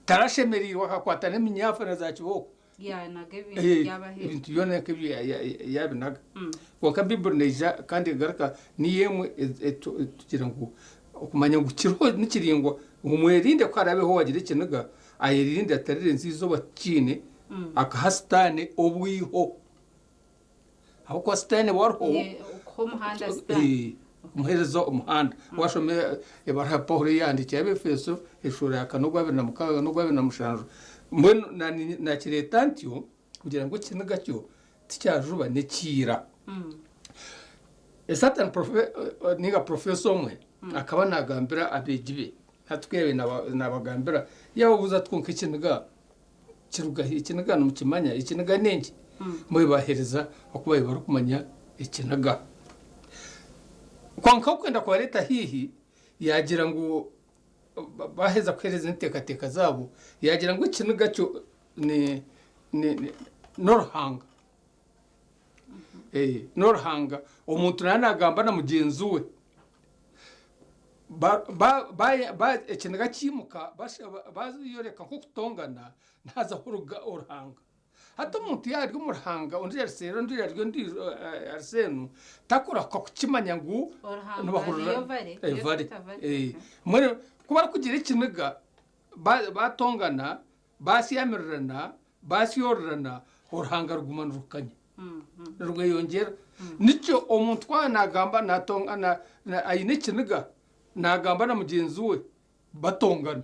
Tarashemereirwe akakwata n'eminyafu na zaakibooko. Yaanaga ebintu byabo aheeru. Ebintu byona nk'ebyo yaabinaga. Kwonka Baiburi neija kandi egaruka niyo emwe etugira ngu okumanya ngu kiriho ni kiraingwa ngu mwerinde ku haraabeho owaagira ekiniga, ayerinde atarirenza eizooba tikiine, akaha Sitaane obwiho. Ahabw'okuba Sitaane we ariho Kuha omuhanda Sitaane. kumuheereza omuhanda. Waashoma ebaruha Paulo ei yaahandiikire Abaefeso eshuura ya kana ogwa abiri na mukaaga n'ogwa abiri na mushanju, mbwenu naakireeta ntyo kugira ngu ekiniga kyo tikyajuba n'ekiira. A certain ninga professor omwe akaba naagambira abeegi be, hati ku yaabaire naabagambira, yaababuuza ati kwonka ekiniga Kiruga hi? Ekiniga nimukimanya? Ekiniga n'enki? Mbwenu baheereza oku baabaire barikumanya ekiniga. Kwonka okwenda kubareeta haihi, yaagira ngu baaheza kuheereza enteekateeka zaabo, yaagira ngu ekiniga kyo ni ni n'oruhanga. N'oruhanga. Omuntu naaba naagamba na mugyenzi we. Ekiniga kiimuka bayoreka nk'okutongana hazaho oruhanga. Hati omuntu yaaba ari omu ruhanga ondiijo ari seeri ondiijo ari ondiijo ari seenu takurahuka kukimanya ngu nibahurira vare. Mbwenu ku barikugira ekiniga batongana Baasyamirirana, baasyorirana, oruhanga ruguma nirukanya, nirweyongyera. Nikyo omuntu ku aba naagamba naatongana, aine ekiniga, naagamba na mugyenzi we, batongana.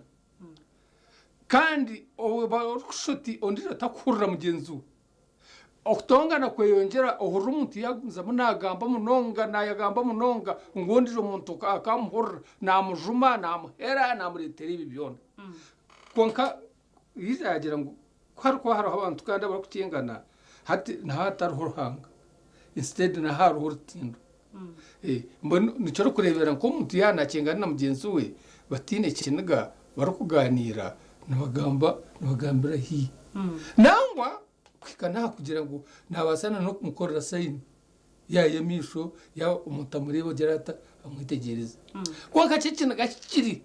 Kandi oba orikushusha oti ondiijo takuhurira mugyenzi we. Okutongana kweyongyera ohurira omuntu yaagumizamu naagamba munonga, naayagamba munonga ngu ondiijo muntu akaamuhurira, naamujuma, naamuhera, naamureetera ebi byona. Kwonka yaija yaagira ngu ku harikuba hariho abantu kandi abarikukyengana, hati niho hatariho Ruhanga, instead niho hariho orutindo. Mbwenu nikyo orikureebera nk'omuntu yaaba naakyengana na mugyenzi we bataine kiniga barikugaaniira nibagamba nibagambira haihi. Nangwa kuhika n'aha kugira ngu naabaasa na n'okumukorera sayini yaaya amaisho yaaba omuntu amureeba agira ata amwetegyereza. Kwonka kyo ekiniga kikiri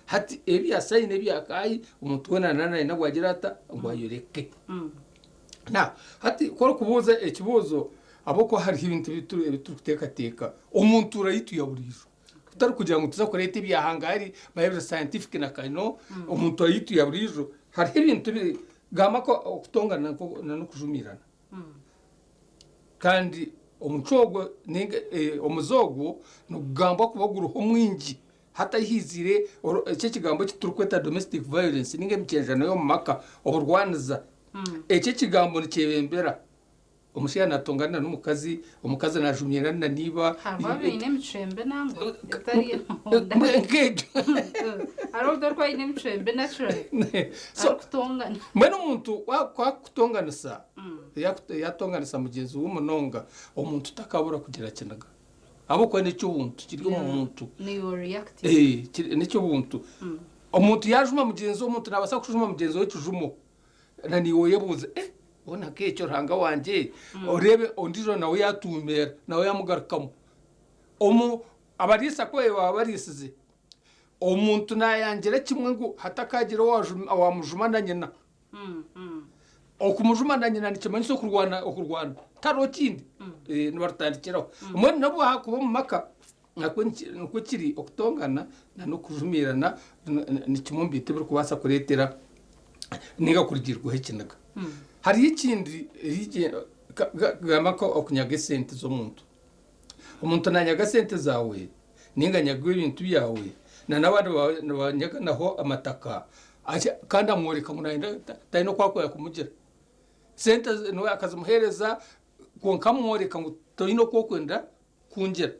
hati ebya sayini ebya kaayi omuntu weena naaba naayenda ngu agire ata ngu ayoreke. Now hati ku orikubuuza ekibuuzo ahabw'okuba hariho ebintu ebi turikuteekateeka omu ntuura yaitu ya buriijo kutari kugira ngu tuza kureeta ebya hangahari manya scientific na kano omu ntuura yaitu ya buriijo hariho ebintu gamba nk'okutongana n'okujumiirana kandi omucwe ogwo ninga omuze ogwo nigugambwa kuba guriho mwingi Hati ahiizire eki ekigambo eki turikweta domestic violence ninga emikyenjano y'omu maka, oburwaniza. Eki ekigambo nikyebembera omushaija natonganira n'omukazi, omukazi najumirana na iba. Hariho abaine emicwe mbi nangwa etari Nk'egyo. Hariho omuntu orikuba aine emicwe mbi naturally arikutongana. Mbwenu omuntu ku akutonganisa, yatonganisa mugyenzi we munonga, omuntu takabura kugira kiniga. Ahabw'okuba n'eky'obuntu kiri omu muntu. N'eky'obuntu. Omuntu yaajuma mugyenzi we, omuntu naabaasa kujuma mugyenzi we ekijumo, na naiwe oyebuuze, eh hoona nk'ekyo Ruhanga wangye, oreebe ondiijo nawe yaatuumeera, nawe yaamugarukamu. Omu abariisa ku baba bariisize, omuntu naayangira kimwe ngu hatakaagira owaamujuma na nyina. Okumujuma na nyina nikimanyisa okurwana okurwana tihariho kindi nibarutandikiraho. Mbwenu n'obu haakuba omu maka nakwo nikwo kiri okutongana n'okujumiirana ni kimwe omu bintu ebirikubaasa kureetera ninga kurugiirwaho ekiniga. Hariho ekindi gamba nk'okunyaga esente z'omuntu. Omuntu naanyaga sente zaawe ninga anyaga ebintu byawe na n'abandi nibanyaganaho amataka kandi amworeka ngu nayenda talina oku akwenda kumugira. Sente niwe akazimuheereza kwonka amworeka ngu toine oku okwenda kungira.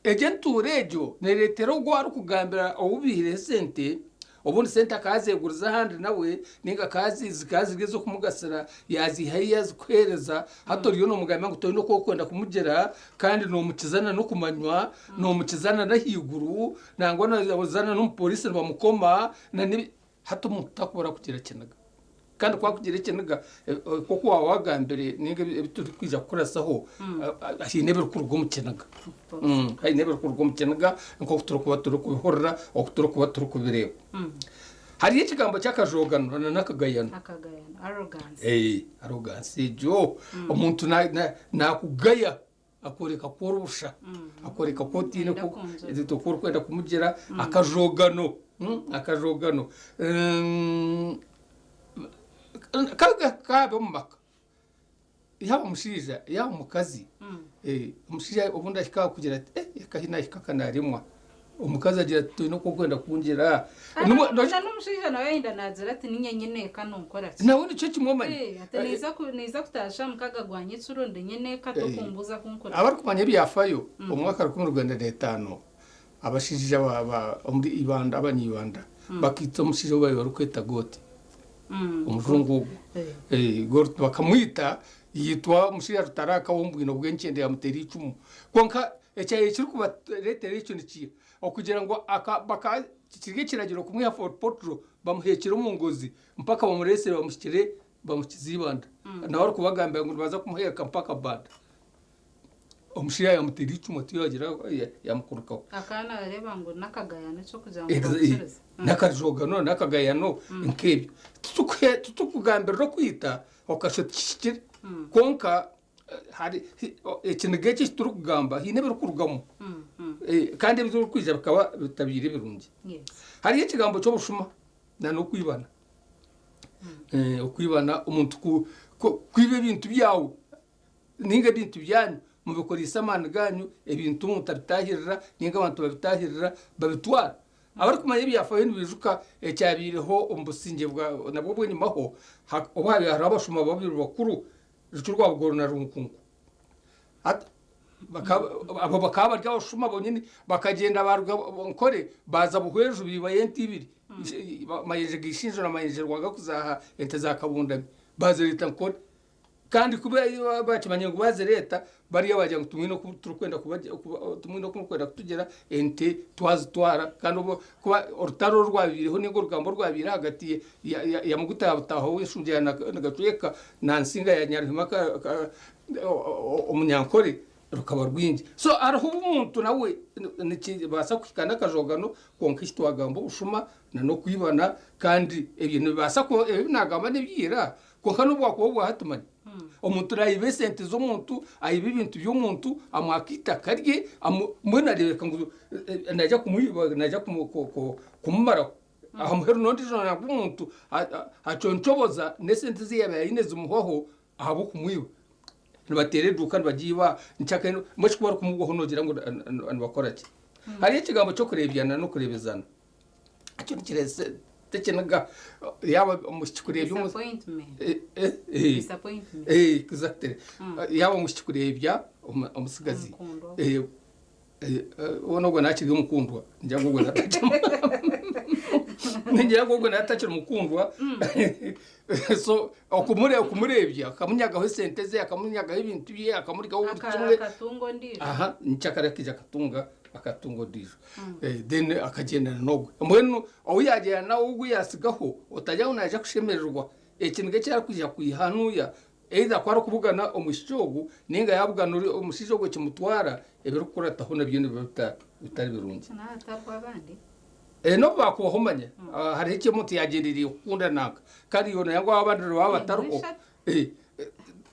Egyo entuura egyo nereetera ogwo arikugambira ou baihireho esente Obundi sente akazeguriza ahandi nawe ninga zikaba ziri ez'okumugasira yaziihayo yazikuheereza hati oriyo nomugambira ngu toine oku orikwenda kumugira kandi nomukiza na n'okumanywa nomukiza na n'ahaiguru nangwa noza na n'omupoliisi nibamukoma na n'ebi hati omuntu takubura kugira ekiniga kandi ku akugira ekiniga nk'oku waaba wagambire ninga ebi turikwija kukurasaho haine ebirikuruga omu kiniga. Haine ebirikuruga omu kiniga nk'oku turikuba turikubihurira, oku turikuba turikubireeba. Hariyo ekigambo ky'akajogano na n'akagayano. Akagayano, arrogance. Eh, arrogance egyo omuntu na- na- nakugaya akworeka ku ori busha, akworeka ku otiine Kwenda ku kungira. ku orikwenda kumugira akajogano, akajogano. Kaga kaabe omu maka, yaaba omushaija yaaba omukazi, omushaija obundi ahika aha kugira ati, eh, eka ahi naahika ka naaremwa. Omukazi agira ati, toine oku orikwenda kungira. Na n'omushaija nawe ayenda naagira ati, niinye nyine eka nonkora ki? Nawe nikyo kimwe omanya. Ati niiza kutaasha aha mukaga gwa nyekiro ndi nyine eka tokumbuuza ku nkora ki? Abarikumanya ebyafayo, omu mwaka 1905, abashaija ba omuri Ibanda, Abanyibanda, bakaita omushaija ou baabaire barikweta Gotti, omujungu ogwo. Gotti bakamwita, yaitwa omushaija Rutaraka ow'omu bwino bw'enkyende yaamuteera eicumu. Kwonka ekyabaire kirikubareetera ekyo nikiiha? Okugira ngu baka kiri ekiragiro kumwiha Fort Portal bamuheekire omu ngozi mpaka bamureetsire bamuhikire bamuhikize Ibanda. Nawe arikubagambira ngu nibaza kumuheeka mpaka Banda. Omushaija yaamuteera eicumu atyo yaagira yaamukurukaho. Akaba naareeba ngu n'akagayano eky'okugira ngu bamukirize. N'akajogano n'akagayano nk'ebyo. Titurikugambirira okwita okashusha tikihikire kwonka hari ekiniga eki eki turikugamba haine ebirikurugamu kandi ebirikwija bikaba bitabaire birungi. Hariyo ekigambo ky'obushuma n'okwibana. Okwibana omuntu kwiba ebintu byawe ninga ebintu byanyu mubikoreise amaani ganyu ebintu mutabitahirira ninga abantu babitahirira babitwara. Abarikumanya ebyafaayo nibaijuka ekyabaireho omu busingye bwa nabwo obw'enyimaho obu haabaire hariho abashuma babiri bakuru Rucu rwa Bugoro na Runkunku. Abo bakaba bari abashuma bonyine bakagyenda baruga Nkore baaza Buhweju baibayo ente ibiri Mayenje ga Ishinjo na Mayenje Rwanga kuzaaha ente za Kabundami baazireeta Nkore. Kandi ku baakimanyire ngu baazireeta bariya baagira ngu timwine oku turikwenda timwine oku murikwenda kutugira ente twazitwara kandi kuba orutaro orwabaireho ninga orugambo orwabaire ahagati ya Muguta ya Butaaho ow'enshungi ya Nagacweka na Nsinga ya Nyaruhima Omunyankore rukaba rwingi. So hariho obu omuntu nawe nikibaasa kuhika n'akajogano kwonka eki twagamba obushuma n'okwibana kandi ebyo nibibaasa kuba ebi naagamba n'ebya ira Kwonka n'obu bwakuba obwa hati manya omuntu naiba esente z'omuntu, aiba ebintu by'omuntu, amwaka eitaka rye, mbwenu areebeka ngu naija kumwiba naija kumumaraho. Aha muheru n'ondiijo nangwa omuntu aconcoboza n'esente ezi yaabaire aine zimuhwaho ahabw'okumwiba. Nibateera eduuka nibagiiba, mbwenu shi ku barikumugwaho noogira ngu nibakora ki? Hariyo ekigambo ky'okureebyana n'okureebezana. Ekyo nikireetsa ekiniga yaaba omwishiki kureebya omu- Disappointment. Eh, eh, eh. Disappointment. Eh, exactly. Yaaba omwishiki kureebya omu- omutsigazi. Omukundwa. Eh, eh, eh, onu ogwo naakiri omukundwa ningira ngu ogwo natakiri ningira ngu ogwo natakiri mukundwa so okumure okumureebya akamunyagaho esente ze akamunyagaho ebintu bye akamuryaho buri kimwe Akatunga ondiijo. aha nikyo akarakiija akatunga akatunga ondiijo Then akagyendana n'ogwe. Mbwenu ou yaagyenda nawe ogu yaatsigaho otagira ngu naija kushemererwa ekiniga eki arikwija kwiha hanuya either ku arikubugana omwishiki ogu nainga yaabugana omushaija ogu ekimutwara ebirikukurataho nabyo nibiba bitari birungi. Naaba atariho abandi. N'obu baakubaho manya hariho eki omuntu yaagyendereire kukunda nanka kandi iwe noogira ngu abandi nibaba batariho.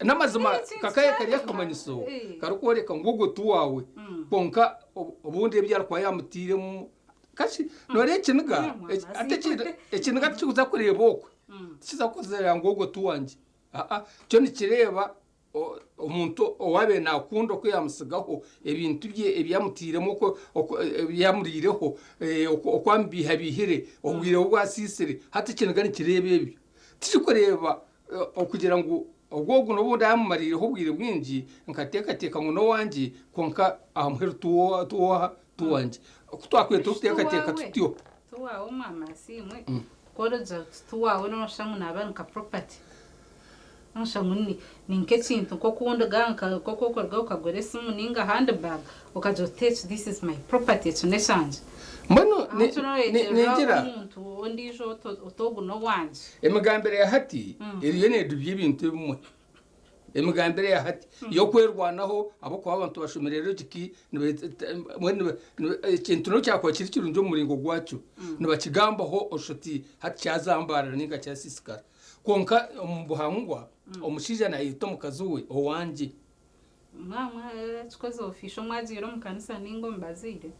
N'amazima kakaye kari akamanyiso karikworeka ngu ogwo ti waawe kwonka obundi ebi arikuba yaamutairemu kashi nooreeba ekiniga ekiniga tikikuza kureeba okwe tikiza kukugira ngu ogwo ti wangye aa kyo nikireeba omuntu ou abaire naakunda oku yaamutsigaho ebintu bye ebi yamutairemu ebi yamuriireho oku amubeihabeihire obwire obu asiisire hati ekiniga nikireeba ebyo tikirikureeba Okugira ngu ogwo ogu n'obu ndaamumariireho obwire bwingi nkateekateeka ngu n'owangye, kwonka aha muheru tiw'oha? Tiwangye. Ku twakubaire turikuteekateeka tutyo. Ti waawe omwami Asiimwe, ku origira oti ti waawe nooshusha ngu naaba ari nka property. Nooshusha ngu ni nk'ekintu nk'oku ndiga nk'oku orikuruga okagura esimu nainga handbag okagira oti eki this is my property eki n'ekyangye. Mbwenu Ahabw'okuba nooyeterera ningira. omuntu ondiijo oti ogu n'owangye. Emigambire ya hati eriyo needubya ebintu ebimwe. Emigambire ya hati y'okwerwanaho ahabw'okuba abantu bashomire logic mbwenu ekintu n'obu kyakuba kiri kirungi omu muringo gwakyo nibakigambaho oshusha oti hati kyazambaarara nainga kyasiisikara. Kwonka omu buhangwa omushaija naayeta omukazi we owangye. Mwaba mwakikozesa mwagiire omu kanisa nainga omu bazaire.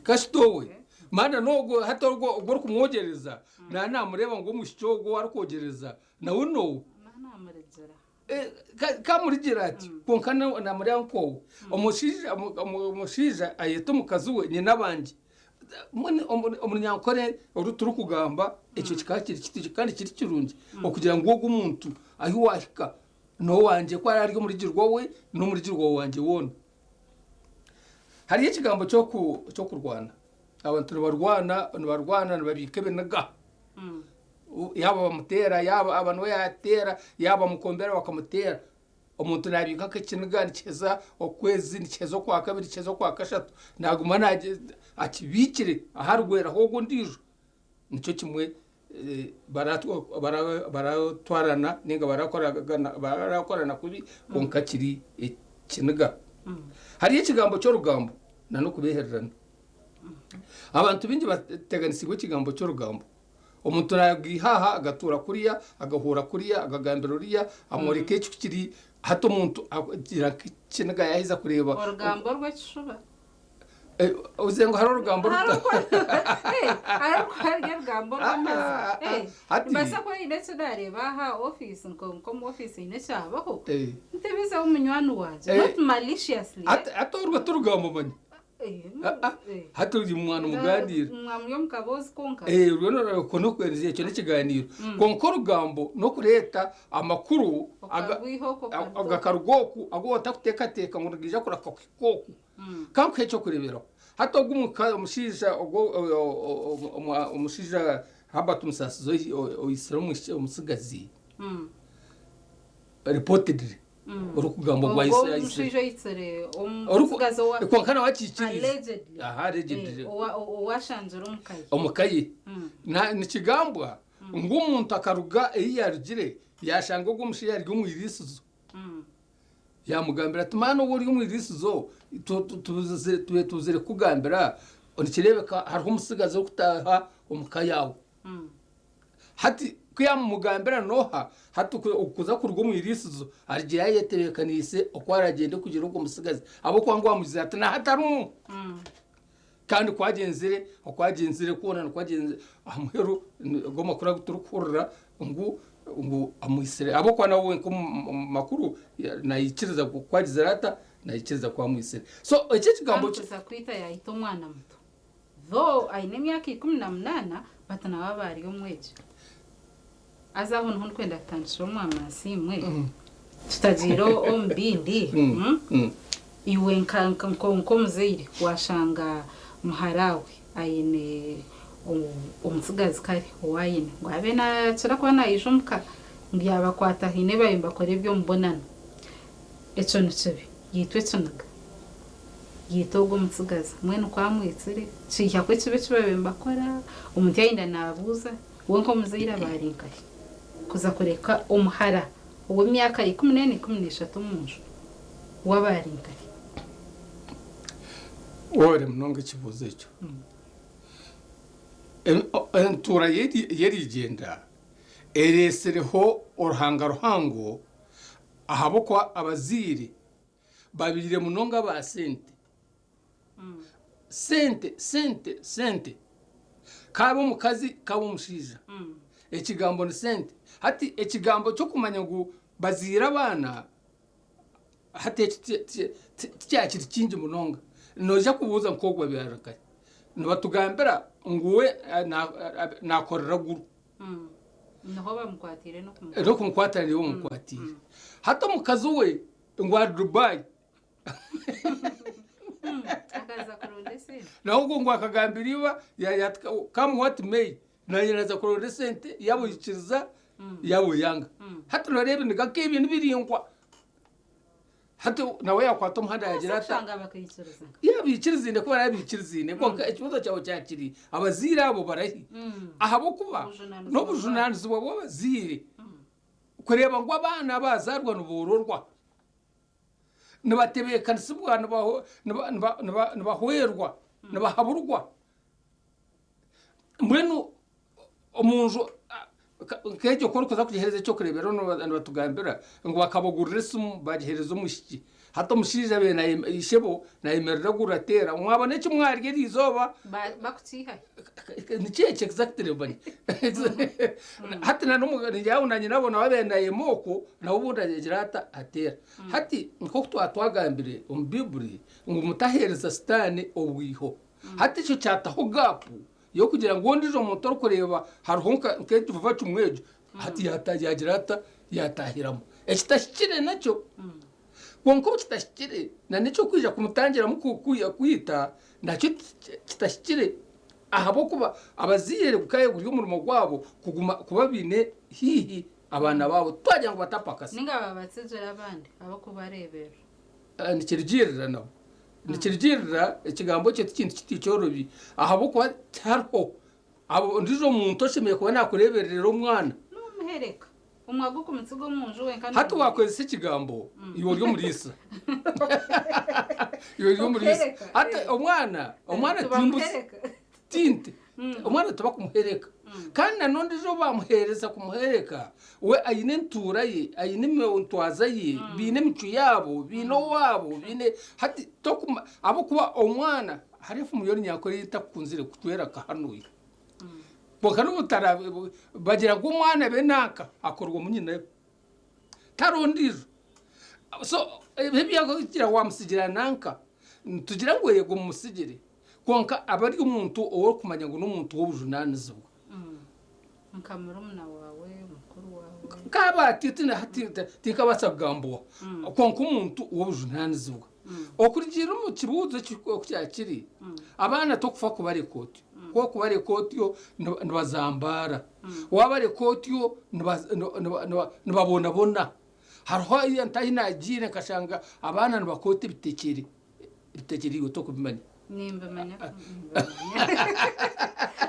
Kasita owe maana n'ogwo hati ogwo ogu orikumwogyereza naaba naamureeba ngu omwishiki ogwo ou arikwogyereza nawe n'owe. Naaba naamurigira. Kamurigira ati kwonka namureeba nk'owe. Omushaija omushaija ayeta omukazi we nyina bangye. Mbwenu omu runyankore oru turikugamba ekyo kikaba kiri kiti kandi kiri kirungi okugira ngu ogu omuntu ahi waahika n'owangye ku araabe ari omurigirwa we n'omurigirwa wangye woona. Hariyo ekigambo ky'okurwana. Abantu nibarwana nibarwana nibabiika ebiniga. Yaaba bamuteera yaaba aba niwe yaateera yaaba bamukombera bakamuteera. Omuntu naabiika nk'ekiniga nikiheza okwezi nikiheza okwakabiri nikiheza okwakashatu naaguma akibiikire ahu arigweraho ogwo ondiijo. Nikyo kimwe baratwarana ninga barakorana kubi kwonka kiri ekiniga. Hariyo ekigambo ky'orugambo n'okubehererana. Abantu baingi bateganisibwa ekigambo ky'orugambo. Omuntu nagwiha aha agatuura kuriya agahuura kuriya agagambira oriya amworeka eki kiri hati omuntu agira nk'ekiniga yaaheza kureeba. Orugambo rw'ekishuba. Ogize ngu hariho orugambo ruta hariho orugambo rw'amazima. Nimbaasa kuba haine eki naareeba aha ofiisi nk'omu ofiisi haine ekyabaho ntebizeho munywani wangye not maliciously. Hati orwo ti rugambo manya. Hati ori mwana muganira. Mwamuri omu kaboozi konka. Okwo ekyo n'ekiganiro. Kwonka orugambo n'okureeta amakuru agakaruga oku agu otakuteekateeka ngu nigaija kuraka kuhika oku. Kankuhe ekyokureeberaho. Hati ogu omushaija ogwo omushaija Herbert Musasizi oitsire omutsigazi reportedly orikugamba ngu omushaija oitsire omutsigazi kwonka nawe akiikiriize. Aha, allegedly. Owashangire omu ka ye. Omu ka ye. Nikigambwa ngu omuntu akaruga ei yarugire yashanga ogwo omushaija ari omu iriisizo. Yamugambira ati maana obu ori omu iriisizo tube tuzire kukugambira nikireebeka hariho omutsigazi orikutaaha omu ka yaawe. Hati ku yamugambira nooha hati okuza kuruga omu iriisizo arigira yayetebeekaniise oku aragyende kugira ogwo mutsigazi ahabw'okuba ngu amugize ati nahati harimu. Kandi kwagyenzire okwagyenzire kwona nikwagyenze aha muheru gw'amakuru agu turikuhurira ngu ngu amwitsire ahabw'okuba nawe wenka omu makuru naikiriza ku agizire ata naikiriza ku amwitsire. So eki ekigambo kuza kwita yayita omwana muto though aine emyaka 18 but nawe aba ari omwegi. Haza aho niho ndikwenda kutandikira omwamansiimwe tutagiire omu bindi. Iwe nk'omuzaire washanga muharawe aine omutsigazi kare owayine ngu abe nakira kuba nayija omuka ngu yabakwata haine bayo nibakora eby'omubonano. Ekyo ni kibi yitwa ekiniga yita ogwo omutsigazi mbwenu ku amwitsire kihikwaho ekibi eki babaire nibakora omuntu yayenda nabuuza we nk'omuzaire aba ari nkahi kuza kureka omuhara ow'emyaka 14 13 omunju we aba ari nkahi? Webare munonga ekibuuzo ekyo. Entuura y'erigyenda ereetsireho oruhanga ruhango ahabw'okuba abazaire babaire munonga aba sente. Sente, sente, sente. Kaabe omukazi kaabe omushaija ekigambo ni sente. Hati ekigambo ky'okumanya ngu bazaire abaana hati ekyo tikyakiri kingi munonga. Noija kubuuza nk'ogwo abaire ari nkahi? Nibatugambira ngu we naakorera Gulu. Niho bamukwatiire n'okumukwata. N'okumukwata niho bamukwatiire. Hati omukazi we ngu ari Dubai. Akaza kuronda esente. Nawe ogwo ngu akagambira iba come what may naanye naaza kuronda esente yaaba oikiriza yaaba oyanga. Hati nooreeba ebiniga nk'ebyo nibiraingwa. Hati nawe yaakwata omuhanda yaagira ata. Oshanga bakaikiriza. Yabaikiriziine ku baraabe baikiriziine kwonka ekibuuzo kyawe kyakiri abazaire abo barahi? Ahabw'okuba n'obujunaanizibwa bw'abazaire kureeba ngu abaana abazaarwa niboororwa. Nibatebeekanisibwa, nibahwerwa, nibahaburwa. Mbwenu omu nju nk'egyo ku orikuza kugiheereza eky'okureeberaho nibatugambira ngu bakabagurira esimu bagiheereza omwishiki. Hati omushaija abaire naye ishebo nayemerera agurira ateera mwabona eki mwarya eri izooba Bakukiiha hi? Nikyo ekyo exactly omanye. Hati na ningira ngu na nyinabo nawe abaire nayema okwo nawe obundi agira ata ateera. Hati nk'oku twaba twagambire omu Baiburi ngu mutaheereza Sitaane obwiho. Hati ekyo kyataho gaapu y'okugira ngu ondiijo muntu orikureeba hariho nk'egyo vacumu egyo hati yaagira ata yaatahiramu. Ekitahikire nakyo. Kwonka obu kitahikire n'eky'okwija kumutangiramu kwita nakyo kitahikire ahabw'okuba abazaire gukaba guri omurimo gwabo kuguma kuba baine haihi abaana baabo twagira ngu batapakasa. Ninga baba batsigire abandi ab'okubareeberera. Nikirugiirira nabo. Nikirugiirira ekigambo ekyo ti kintu kitikyorobi ahabw'okuba tihariho ondiijo muntu oshemereire kuba naakureebererera omwana. N'omuhereka. Omwe ag'okumutsiga omu nju wenka Hati waakozesa ekigambo iwe ori omuriisa. Iwe ori omuriisa. Okuhereka, Hati eh. omwana, omwana ti mbuzi, Tibamuhereka. ti nte. Omwana tibakumuhereka. Kandi na n'ondiijo ou baamuheereza kumuhereka, we aine entuura ye, aine entwaza ye, baine emicwe yaabo, baine owaabo, baine hati tokuma ahabw'okuba omwana hariho efumu y'orunyankore ei ntakukunzire kucwera kahanuuya. Kwonka n'obu bagira ngu omwana abe nanka akorwa munyina we tari ondiijo. So ebi ebyakugira wamutsigira nanka nitugira ngu eego mumutsigire kwonka abe ari omuntu ou orikumanya ngu n'omuntu w'obujunaanizibwa. Nka murumuna waawe, mukuru waawe. Nkaaba ati hati tinkabaasa kugamba oha kwonka omuntu w'obujunaanizibwa. Okurugiirira omu kibuuzo eki oku kyaba kiri, abaana tokufa kubareka otyo. Ku orikubareka otyo nibazambaara. Waabareka otyo nibabonabona. Hariho ahu ahu naagiire nkashanga abaana nibakoota ebitekyere, ebitekyere iwe tokubimanya. Nimbimanya,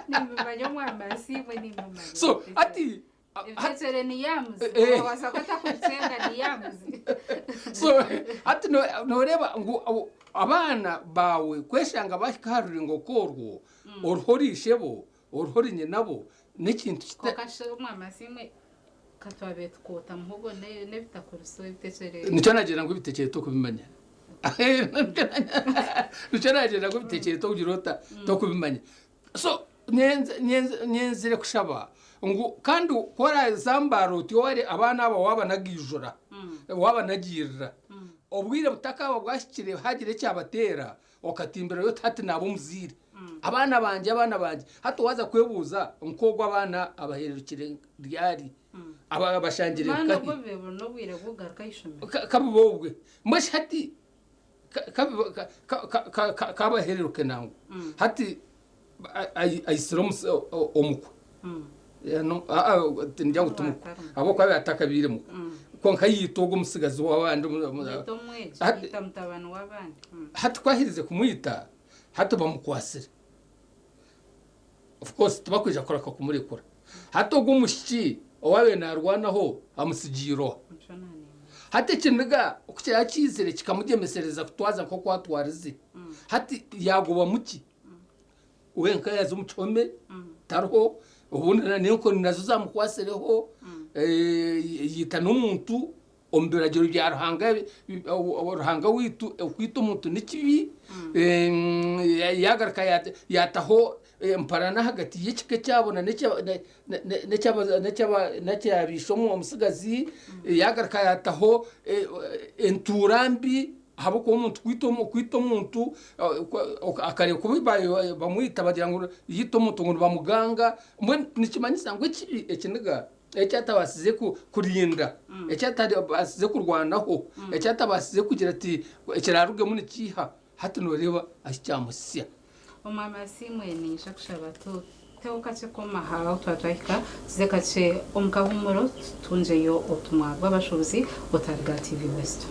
nimbimanya omwami asiimwe nimbimanya. So hati Ebitekyere ni yams, Eh. obaasa kweta kubitsenga ni yams. So hati nooreeba ngu abaana baawe kweshanga bahika aha rurengo nk'orwo, oriho ori ishebo, oriho ori nyinabo, n'ekintu kita. Kwonka shi omwami Asiimwe ka twabaire tukoota muhogo n'ebitakuri so ebitekyere. Nikyo naagira ngu ebitekyere tokubimanya. Nikyo naagira ngu ebitekyere tokugira ota, tokubimanya. So nyenzire kushaba ngu kandi ku orazambaara otyo abaana aba waabanagiijura, waabanagiirira, obwire butakaaba bwahikire haagira ekyabateera okatimbirayo oti hati naaba omuzaire. Abaana bangye, abaana bangye. Hati waaza kwebuuza nk'ogu abaana abaheererukire ryari? Abashangire Mani nkahi? obwo biba buri n'obwire bw'okugaruka aha ishomero. Kabiba obwe. Mbwenu shi hati kabahereruke nangwa. Hati aitsire omukwe. Tingira ngu timukwe ahabw'okuba yaaba atakabaire mukwe. Kwonka yaita ogwo omutsigazi w'abandi. Yaita omwegi, yaita mutabani w'abandi. Hati ku aherize kumwita, hati bamukwatsire. Of course tibakwija kureka kumurekura. Hati ogwo omwishiki owaabaire naarwanaho amutsigiire oha? Hati ekiniga ku kiraabe kiizire kikamugyemesereza kutwaza nk'oku atwarize, hati yaagobamu ki? Wenka yaaza omu kihome tariho, obundi n'enkoni nazo zaamukwatsireho, yaita n'omuntu omu biragiro bya Ruhanga, Ruhanga waitu okwita omuntu ni kibi, yaagaruka yaataho emparana ahagati y'ekika ekyabo n'ekya ishe omutsigazi, yaagaruka yaataho entuura mbi ahabw'okuba omuntu kwita omuntu akareeba kubi bamwita bagira ngu yaita omuntu ngu nibamuganga, mbwenu nikimanyisa ngu ekibi ekiniga eki atabaasize kurinda, eki atabaasize kurwanaho, eki atabaasize kugira ati ekiraarugemu nikiiha, hati nooreeba ahu kyamuhitsya. Omwami Asiimwe niinyija kushaba tuteho kakye kooma aha ahu twaba twahika tuze kakye omu kahuumuro tutungyeyo obutumwa bw'abashuubuzi otariga TV West.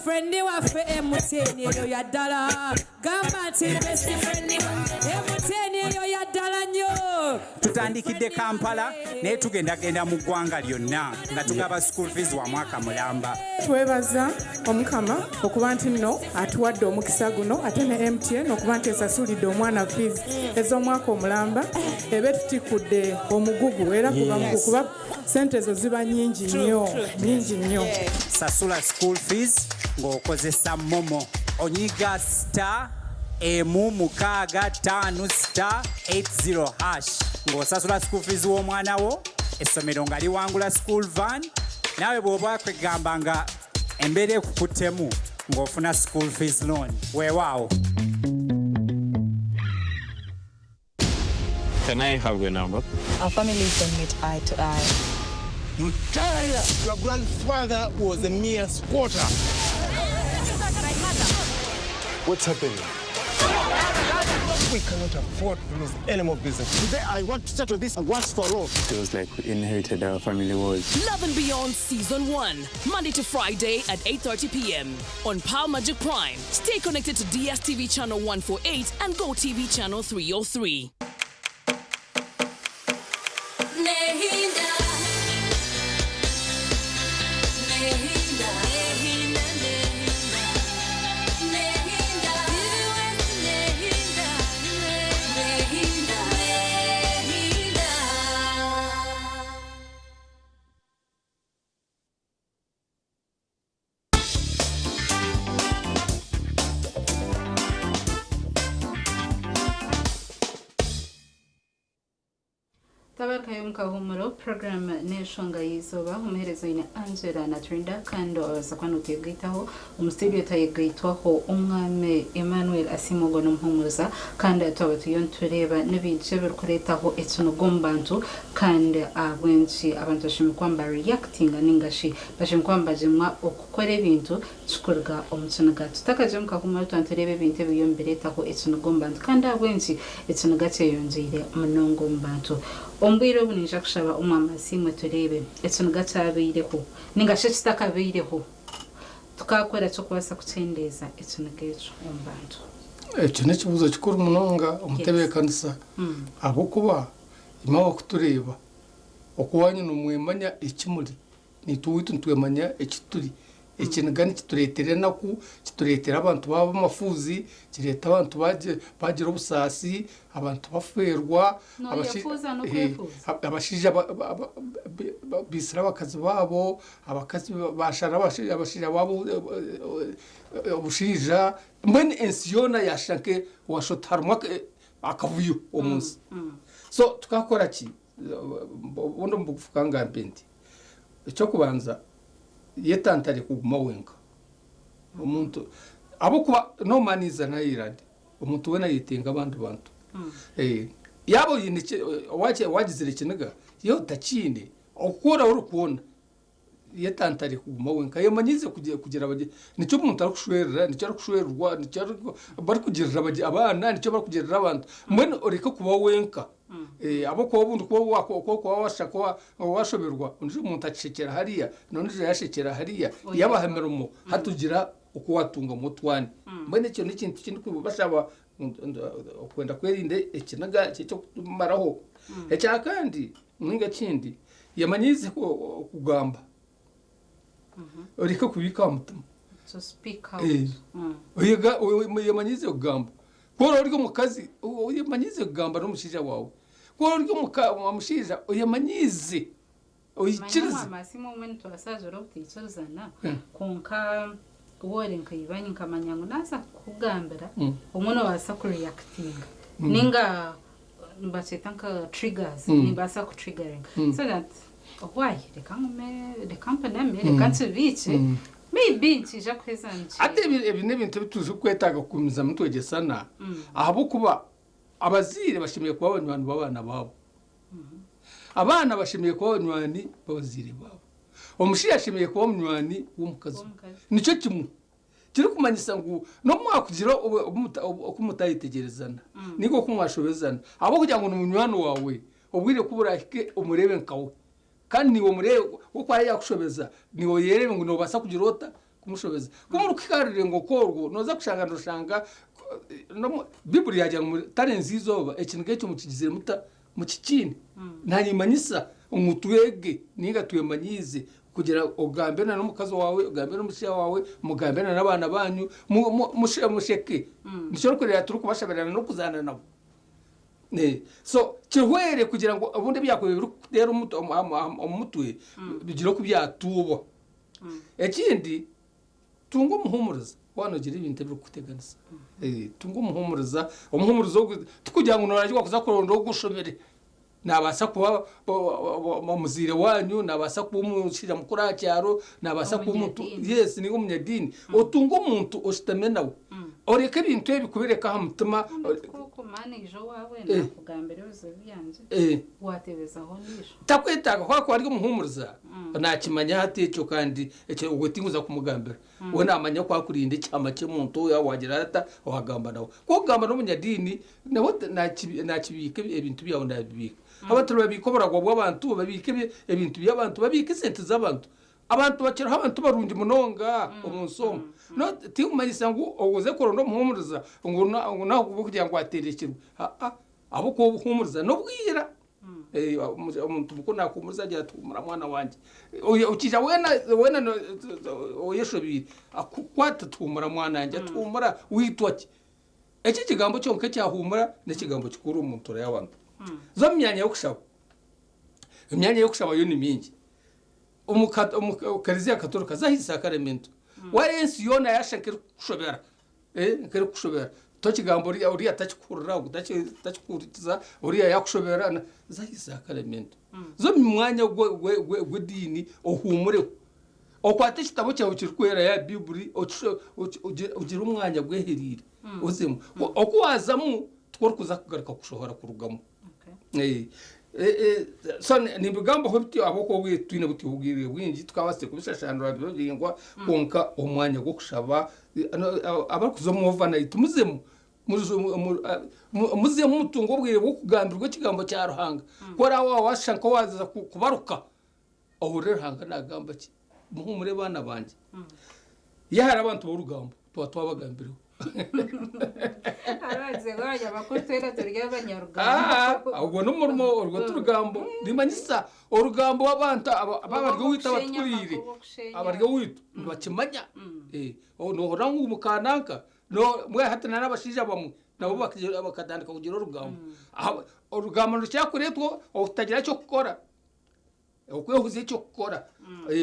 Friend waffe MTN eyo ya ddala. Gamba nti best friend MTN eyo ya ddala nnyo. Tutandikidde Kampala naye tugendagenda mu ggwanga lyonna nga tugaba school fees wa mwaka mulamba. Twebaza Omukama okuba nti nno atuwadde omukisa guno ate ne MTN okuba nti esasulidde omwana fees ez'omwaka omulamba ebe tutikudde omugugu era kuba sente ezo ziba nyingi nnyo nyingi nnyo. Sasula school fees ng'okozesa MoMo. Onyiga star emu mukaaga ttaano star 80 hash ng'osasula school fees w'omwana wo, essomero nga liwangula school van, naawe bw'oba kwegamba nga embeera ekukuttemu ng'ofuna school fees loan. Weewaawo. Can I have your number? Our families don't meet eye to eye. Mutaya, your grandfather was a mere squatter. What's happening? We cannot afford to lose any more business. Today I want to settle this once for all. Feels like we inherited our family woes. Love and Beyond Season 1, Monday to Friday at 8:30 p.m. on Pearl Magic Prime. Stay connected to DSTV Channel 148 and GoTV Channel 303. Nehinda. Nehinda. Nehinda. Nehinda. Nehinda. Nehinda. Nehinda. Tabarikayo mukahumuro program n'enshonga y'izooba omuheereza oine Angela Naturinda kandi obaasa kuba notegaitaho omu studio tayegaitwaho omwami Emmanuel Asimogo n'omuhumuruza kandi twaba turiyo nitureeba n'ebintu ebirikureetaho ekiniga omu bantu kandi ahabw'enki abantu bashemereire kuba nibareactinga ningashi bashemereire kuba nibagyemwa okukora ebintu kikuruga omu kiniga. Tutakagiire omu kahumuro twaba nitureeba ebintu ebiriyo nibireetaho ekiniga omu bantu kandi ahabw'enki ekiniga kyeyongyeire munonga omu bantu. Omu bwire obu ninja kushaba omwami Asiimwe tureebe ekiniga kyabaireho ningashi ekitakabaireho tukakora ky'okubaasa kukyendeeza ekiniga ekyo omu bantu. Ekyo n'ekibuuzo kikuru munonga omutebeekanisa ahabw'okuba imwe abakutureeba okuwanyu nimwemanya eki muri, naitwe owaitu nitwemanya eki turi. Ekiniga nikitureetera enaku, kitureetera abantu baaba amafuuzi, kireeta abantu bagira obusaasi, abantu bafeerwa, Nooyefuuza n'okwefuuza. Abashaija baisire abakazi baabo, abakazi bashara abashaija baabo obushaija, mbwenu ensi yoona yashusha nke waashusha oti harimu akavuyo omu nsi. So tukakora ki? Obundi omu bugufu ka ngambe nti ekyokubanza yetantare kuguma wenka. Omuntu ahabw'okuba noomaniiza nairandi omuntu weena ayetenga abandi bantu. Yaaba oine wagizire ekiniga yaaba otakiine okukora orikwona yetantare kuguma wenka yemanyiize kugira nikyo omuntu arikushwerera, nikyo arikushwererwa, nikyo barikugirira abaana, nikyo barikugirira abantu. Mbwenu oreke kuba wenka. Ahabw'okuba obundi kuba washusha kuba washoberwa ondiijo omuntu akishekyera hariya n'ondiijo yashekyera hariya yabaha emirimo hatugira oku watungamu otwani. Mbwenu ekyo n'ekintu kindikubashaba okwenda kwerinda ekiniga ekyokumaraho. Ekya kandi ninga ekindi yemanyiize kugamba oreke kubiika aha mutima. To speak out. Yemanyiize kugamba. Ku ori omukazi oyemanyiize kugamba n'omushaija waawe. Ku ori omushaija oyemanyiize oikirize. Manya Asiimwe obumwe nitubaasa obutaikirizana kwonka wore nka nkamanya ngu naaza kukugambira obumwe noobaasa kureactinga ninga nibakyeta nka triggers nibaasa kutriggeringa so that why reka ngume reka mpaname reka nkibiike maybe nkija kuheza nki. Ate ebi n'ebintu ebituzi kwetaaga kugumizamu nitwegyesana ahabw'okuba abazaire bashemereire kuba abanywani b'abaana baabo. Abaana bashemereire kuba abanywani b'abazaire baabo. Omushaija ashemereire kuba omunywani w'omukazi. Nikyo kimwe kirikumanyisa ngu n'obu mwakugira oku mutayetegyerezana ninga oku mwashobezana ahabw'okugira ngu ni munywani waawe obwire ku burahike omureebe nkawe kandi niiwe omureebe oku araakushobeza niiwe oyerebe ngu noobaasa kugira ota Kumushobeza. Ku murikuhika aha rurengo nk'orwo, nooza kushanga nooshanga n'omu Baiburi yaagira ngu mutarenza eizooba ekiniga ekyo mukigizire muta? Mukikiine. Naayimanyisa ngu twege nainga twemanyiize kugira ogambe na n'omukazi waawe, ogambe n'omushaija waawe, mugambe na n'abaana baanyu, musheke. Nikyo orikureeba turikubashabira na n'okuzaana nabo. So kihwere kugira ngu obundi ebyakubaire birikukuteera omu mutwe bigire oku byatuubwa. Ekindi, tunga omuhuumuriza waaba noogira ebintu ebirikukuteganisa. Tunga omuhuumuriza, omuhuumuriza ogwo tikugira ngu nooragirwa kuza kuronda ogu oshomire. Naabaasa kuba omuzaire waanyu, naabaasa kuba omushaija mukuru aha kyaro, naabaasa kuba omuntu yes ninga omunyadiini. Otunge omuntu oshutame nawe, oreke ebintu ebi kubireka aha mutima. Nk'oku maneja owaawe naakugambira ebizibu byangye, waatebezaho ondiijo. Takwetaaga ku arikuba ari omuhuumuriza, naakimanya hati ekyo kandi ekyo ogwo tinkuza kumugambira. We naamanya ku arikurinda ekihama ky'omuntu waagira ata, waagamba nawe. Ku orikugamba n'omunyadiini, nawe naakibiika ebintu byawe naabibiika. Abantu nibabiika oburagwa bw'abantu, babiika ebintu by'abantu, babiika esente z'abantu. Abantu bakiriho abantu barungi munonga omu nsi omu. Tikumanyisa ngu oze kuronda omuhuumuriza ngu n'ahabw'okugira ngu aterekirwe. Aa, ahabw'okuba obuhuumuriza n'obwira. Omuntu mukuru naakuhuumuriza agira ati huumura mwana wangye. Okiija weena weena oyeshobeire akukwata ati huumura mwana wangye, ati huumura waitwa ki? Eki ekigambo kyonka ekya huumura n'ekigambo kikuru omu ntuura y'abantu. Za omu myanya y'okushaba. Emyanya y'okushaba yo ni mingi. Omu Kelezia Katolika za aha Isakaremento. Waareeba ensi yoona yaashusha nk'erikukushobera, nk'erikukushobera, tokigamba oriya oriya takikuhurira, ogu takikuhurikiza, oriya yaakushobera, za aha Isakaremento. Za omu mwanya gw'ediini ohuumureho. Okwate ekitabo kyawe kirikwera ya Baiburi ogire omwanya gwehereire ozemu. Oku waazamu tikwo orikuza kugaruka kushohora kurugamu. So nimbigambaho bityo ahabw'okuba obwire titwine butyo obwire bwingi tukabaasire kubishashaanura bibe biraingwa kwonka omwanya gw'okushaba abarikuza omu overnight muzemu muzemu mutunge obwire bw'okugambirwa ekigambo kya Ruhanga. Ku oraabe waashusha nk'owaaza kubaruka Ohurire Ruhanga nagamba ki? Muhumure baana bangye. Ye hariho abantu b'orugambo tuba twabagambireho. Ogwo n'omurimo orwo ti rugambo. Nimanyisa orugambo abantu abari owaitu abatukuriire abari owaitu nibakimanya. Nohurira ngu mukananka mbwenu hati n'abashaija abamwe nabo bakatandika kugira orugambo. Orugambo nirukira kureetwa okutagira ky'okukora. Okwehuzya eky'okukora.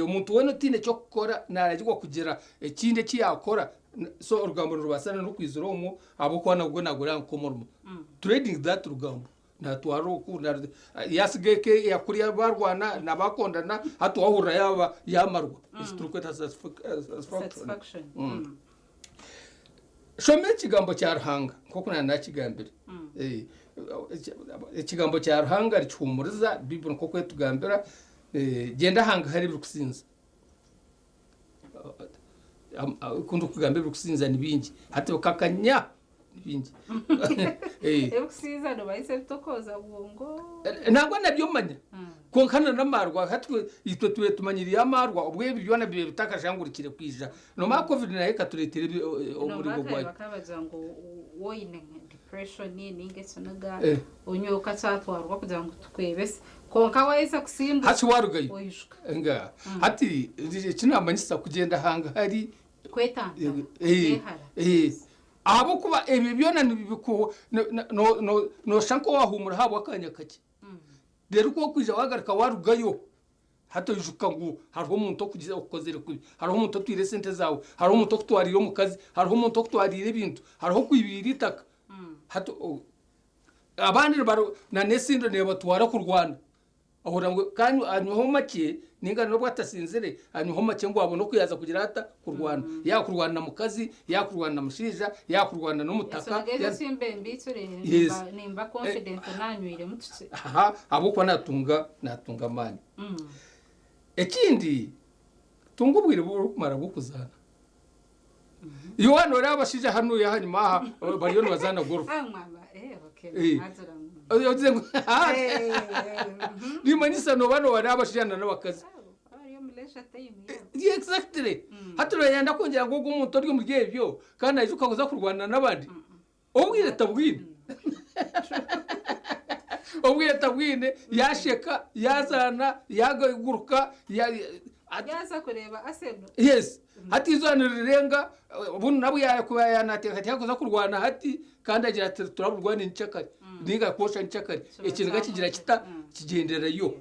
Omuntu weena otaine ky'okukora naaragirwa kugira ekindi eki yaakora. So orugambo nirubaasa n'okwizira omwo ahabw'okuba nagwo naagureeba nk'omurimo. Trading that rugambo. Naatwara oku, yaatsiga eka eya kuriya baarwana na baakondana, hati waahurira yaaba yaamarwa. Eki turikweta satisfaction. Shoma ekigambo kya Ruhanga nk'oku naaba naakigambire. Ekigambo kya Ruhanga nikihuumuriza, Baiburi nk'oku etugambira, gyenda hangahari ebirikusinza. Ku ndikugamba ebirikusinza ni bingi, hati bikakanya ni bingi. Ebirikusinza noomanyisa ebitokooza bwongo? Nangwa nabyo manya. Kwonka na n'amaarwa hati itwe tubaire tumanyiriire amaarwa obwo ebi byona bibaire bitakashangurikire kwija. Noomanya covid nayo ekatureetera omuringo gwayo. Bakaba bagira ngu woine depression ninga ekiniga onywe okakyatwarwa kugira ngu tukwebese. Kwonka waheza kusinduka Hati warugayo. oijuka. Nga hati eki naamanyisa kugyenda hangahari Kwetantara. Kwehara. Ahabw'okuba ebyo byona nooshusha nk'owaahuumura ahabw'akaanya kakye. Reero ku orikwija waagaruka waarugayo, hati oijuka ngu hariho omuntu okukozire kubi, hariho omuntu otwire esente zaawe, hariho omuntu okutwariire omukazi, hariho omuntu okutwariire ebintu, hariho okwibiire eitaka. Hati abandi n'esindo neebatwara kurwana. Ohurira ngu ka anyweho makye ninga n'obu atasinzire anyweho makye ngu abone oku yaaza kugira ata kurwana. Yaaba kurwana na mukazi, yaaba kurwana na mushaija, yaaba kurwana n'omutaka. Ensonga ezo simbe mbiitsire nimba confident nanywiremu tukye. Aha, ahabw'okuba natunga natunga amaani. Ekindi, tunga obwire burikumara bw'okuzaana. Iwe waaba nooreeba abashaija hanuya ahanyima aha bariyo nibazaana golf. Ogizire ngu nimanyisa nooba nooreeba abashaija n'abakazi. Nibakoresha time yaabo. Yeah, exactly. Hati noyenda kwongyera ngu ogu omuntu ori omuri ebyo kandi naija ukaza kurwana n'abandi. Obwire tabwine. Obwire tabwine, yasheka, yazaana, yaguruka, Yaza kureeba Arsenal. Yes. Hati izooba nirirenga, obundi nabwo yakuba yanateekateeka kuza kurwana hati kandi agira ati turaburwana nkyakare ninga kwosha nkyakare. Ekiniga kigira kita kigyenderayo.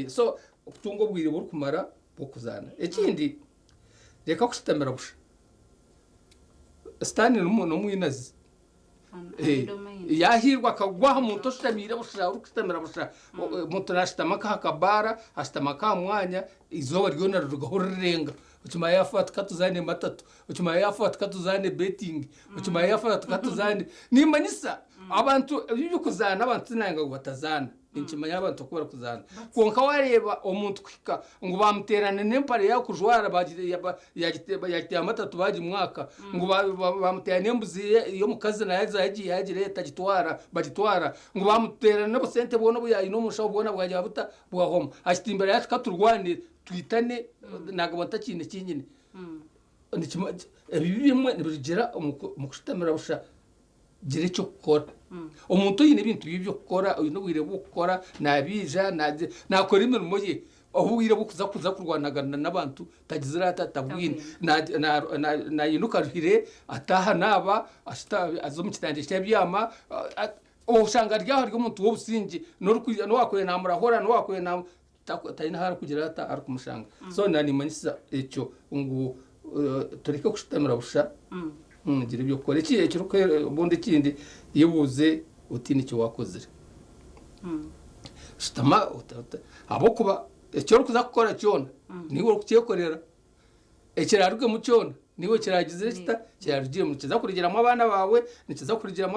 So okutunga obwire burikumara bw'okuzaana. Ekindi, reka kushutamira busha. Sitaane n'omwinazi. Yaahiirwa akagwa aha muntu oshutamiire busha, orikushutamira busha. Omuntu naashutama nk'aha kabaara, ashutama nk'aha mwanya, eizooba ryona rirugaho rirenga. Okimanya yaafa ati katuzaane matatu, okimanya yaafa ati katuzaane betting, okimanya yaafa ati katuzaane. Nimmanyisa abantu ebi eby'okuzaana abantu tinayanga ngu batazaana. Ninkimanya abantu oku barikuzaana. Kwonka waareeba omuntu kuhika ngu baamuteerana n'empare yaakujwara yaagiteera matatu baagimwaka, ngu baamuteera n'embuzi y'omukazi nayo yagireeta agitwara bagitwara, ngu baamuteera n'obusente bwona obu yaine omu nshaho bwona bwagira buta bwahwamu. Akitimbira yaati katurwane twitane naaguma ntakiine ki nyine. Ebibi bimwe nibirugira omu kushutamira busha. Gira eky'okukora. Omuntu oine ebintu bye by'okukora, oine obwire bw'okukora, nabiija, naakora emirimo ye, obwire bw'okuza kuza kurwanagana n'abantu tagizire ata, tabwine. Nainuka aruhire, ataaha anaaba, aza omu kitanda kye abyama, oshanga ari aho ari omuntu w'obusingye, n'owaakubaire naamurahura, n'owaakubaire naamu, taine ahu arikugira ata, arikumushanga. So naanimanyisa ekyo ngu tureke kushutamira busha. Gira eby'okukora. Eki ekirikuhera obundi ekindi yebuuze otiine eki waakozire. Shutama ahabw'okuba eki orikuza kukora kyona niiwe orikukyekorera. Ekiraarugemu kyona niiwe kiraagizire kita? Kiraarugiremu. Nikiza kurugiramu abaana baawe, nikiza kurugiramu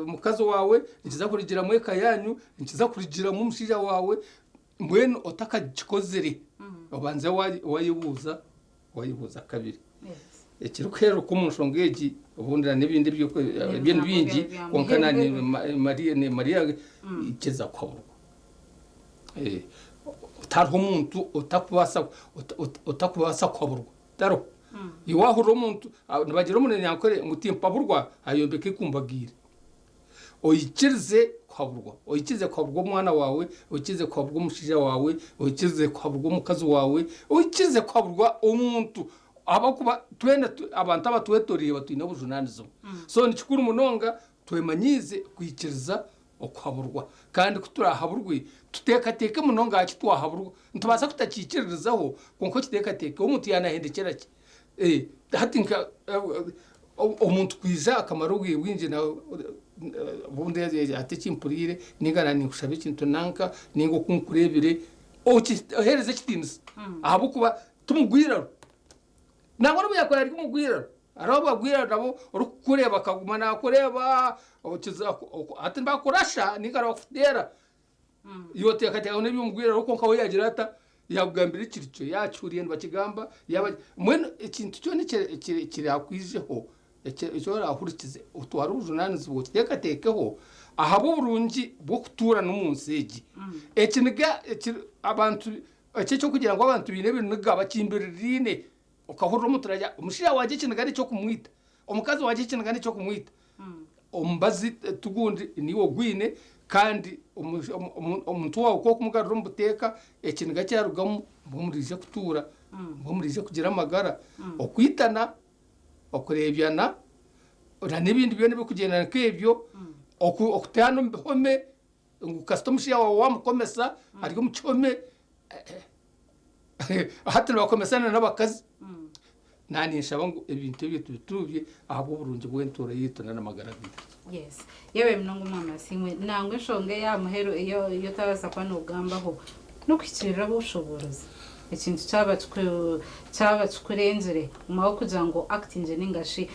omukazi waawe, nikiza kurugiramu eka yaanyu, nikiza kurugiramu omushaija waawe. Mbwenu otakakikozire obanze waayebuuza Wayebuuza kabiri. Ekirikuheeruka omu nshonga egi obundi na n'ebindi ebyo ni bingi kwonka na ni Maria ikiriza kuhaburwa. Tihariho omuntu otakubaasa otakubaasa kuhaburwa tihariho. Iwe wahurira omuntu nibagira omu Runyankore ngu timpaburwa ayombeka ekumbagiire. Oikirize kuhaburwa. Oikirize kuhaburwa omwana waawe, oikirize kuhaburwa omushaija waawe, oikirize kuhaburwa omukazi waawe, oikirize kuhaburwa omuntu ahabw'okuba twena abantu abatwetoreire twine obujunaanizibwa. So ni kikuru munonga twemanyiize kwikiriza okuhaburwa. Kandi ku turaahaburwe, tuteekateeke munonga aha ki twahaburwa. Nitubaasa kutakiikiririzaho kwonka okiteekateeke. Omuntu yaanahendekyera ki? Hati nka omuntu kwija akamara obwire bwingi obundi hati eki mpuriire ninga na ninkushaba ekintu nanka ninga oku nkureebire ohereze ekitiinisa ahabw'okuba timugwiraro nangwa n'obu yaakuba ari omugwiraro hariho abagwiraro nabo orikukureeba akaguma naakureeba hati nibakurasha ninga nibakuteera Iwe oteekateeka ngu n'eby'omugwiraro kwonka we yaagira ata? Yaakugambira ekiri kyo, yaakihuriire nibakigamba, yaaba mbwenu ekintu kyona ekiraakwijeho, eki oraahurikize, otware obujunaanizibwa okiteekateekeho ahabw'oburungi bw'okutuura n'omu nsi egi. Ekiniga eki abantu eki eky'okugira ngu abantu baine ebiniga bakimbiririine, okahurira omuntu naagira omushaija wangye ekiniga n'eky'okumwita, omukazi wangye ekiniga n'eky'okumwita. Omubazi ti gundi niiwe ogwine kandi omuntu waawe ku orikumugarura omu buteeka ekiniga kyarugamu mbwe muriija kutuura, mbwe muriija kugira amagara. Okwitana, okureebyana n'ebindi byona ebirikugyenda nk'ebyo, okutaana omu bihome ngu kasita omushaija waawe waamukomesa ari omu kihome, hati nibakomesana n'abakazi. Naninshaba ngu ebintu ebyo tubituubye ahabw'oburungi bw'entuura yaitu n'amagara gaitu. Yes. Yewe munonga omwami Asiimwe. Nangwa enshonga eya muheru ei otabaasa kuba nogambaho n'okuhikiirira ab'obushoboorozi. Ekintu kyaba kyaba kikurengire omu ahabw'okugira ngu oactingye ninga shi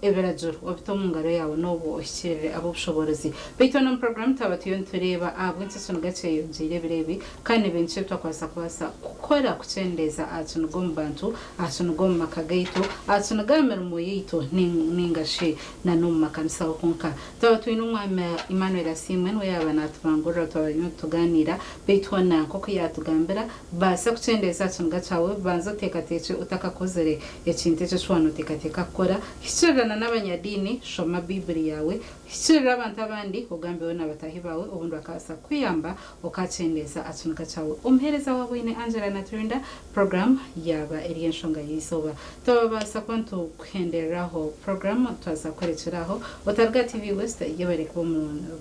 Ebiragiro obite omu ngaro yaawe n'obu ohikirire ab'obushoboorozi. Beitu hanu omu puroguraamu twaba turiyo nitureeba ahabw'enki ekiniga kyeyongyeire ebiro ebi kandi ni bintu ki ebi twakubaasa kubaasa kukora kukyendeeza aha kiniga omu bantu, aha kiniga omu maka gaitu, aha kiniga aha mirimo yaitu nainga shi na n'omu makanisa honka. Twaba twine Omwami Emmanuel Asiimwe niwe yaaba naatubangurira twaba nitugaaniira beitu hoona nk'oku yaatugambira Baasa kukyendeeza aha kiniga kyawe, banza oteekateekye otakakozire ekintu ekyo eki waaba nooteekateeka kukora. Hikiirirana n'abanyadiini, shoma Baibuli yaawe, hikiirira abantu abandi, ogambeho na bataahi baawe obundi bakabaasa kukuyamba okakyendeeza aha kiniga kyawe. Omuheereza wa Bwine Angela Naturinda, puroguraamu yaaba eri Enshonga y'eizooba. Twababaasa kuba nitukuhendereraho puroguraamu twaza kworekyera aho. Otaruga aha TV West, yebare kuba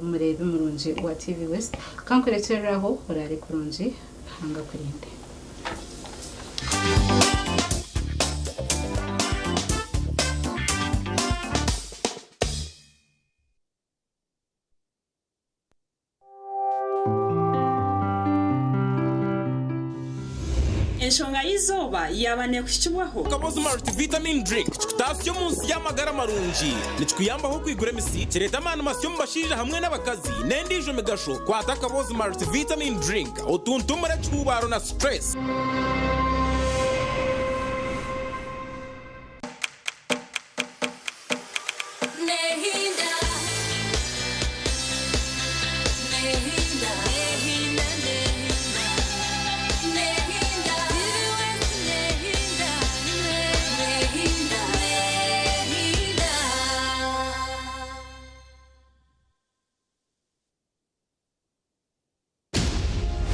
omureebi murungi wa TV West. Ka nkurekyerere aho, oraare kurungi. Ruhanga akurinde. Enshonga y'eizooba yaaba neekuhikibwaho. Kabozi Multivitamin Drink kikutaasya omu nsi y'amagara marungi. Nikikuyambaho kwigura emisi, kireeta amaani masya omu bashaija hamwe n'abakazi, n'endiijo migasho. Kwata Kabozi Multivitamin Drink otuntumure ekihuubaaro na stress.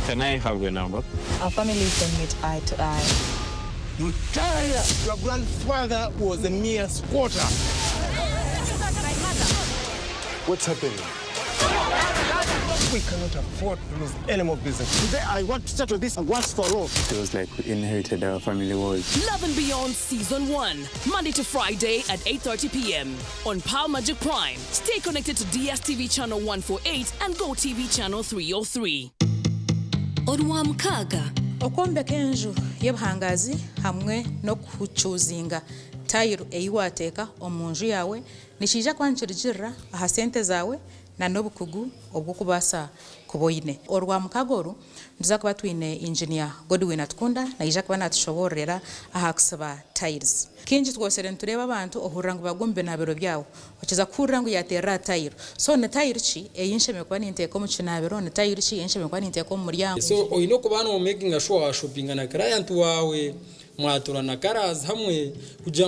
Can I have your number? Our families don't meet eye to eye. Mutaya, your grandfather was a mere squatter. What's happening? We cannot afford to lose any more business. Today, I want to settle this once for all. It was like we inherited our family wars. Love and Beyond Season 1, Monday to Friday at 8:30 p.m. on Power Magic Prime. Stay connected to DSTV channel 148 and GoTV channel 303. Orwamukaaga. Okwombeka enju y'obuhangaazi hamwe n'okucuuzinga tayiro ei waateeka omu nju yaawe nikiija kuba nikirugirira aha sente zaawe na n'obukugu obu orikubaasa kuba oine. Orwamukaaga oru nituza kuba twine Engineer Godwin Atukunda naija kuba natushoboororera aha kusiba tiles. Kaingi twosire nitureeba abantu ohurira ngu bagwa omu binaabiro byabo okiza kuhurira ngu yateerera aha tayiro. So ni tayiro ki ei nshemereire kuba ninteeka omu kinaabiro, ni tayiro ki ei nshemereire kuba ninteeka omu muryango? So oine okuba no makinga sure wa shoppinga na client waawe, mwatura na colours hamwe kugira.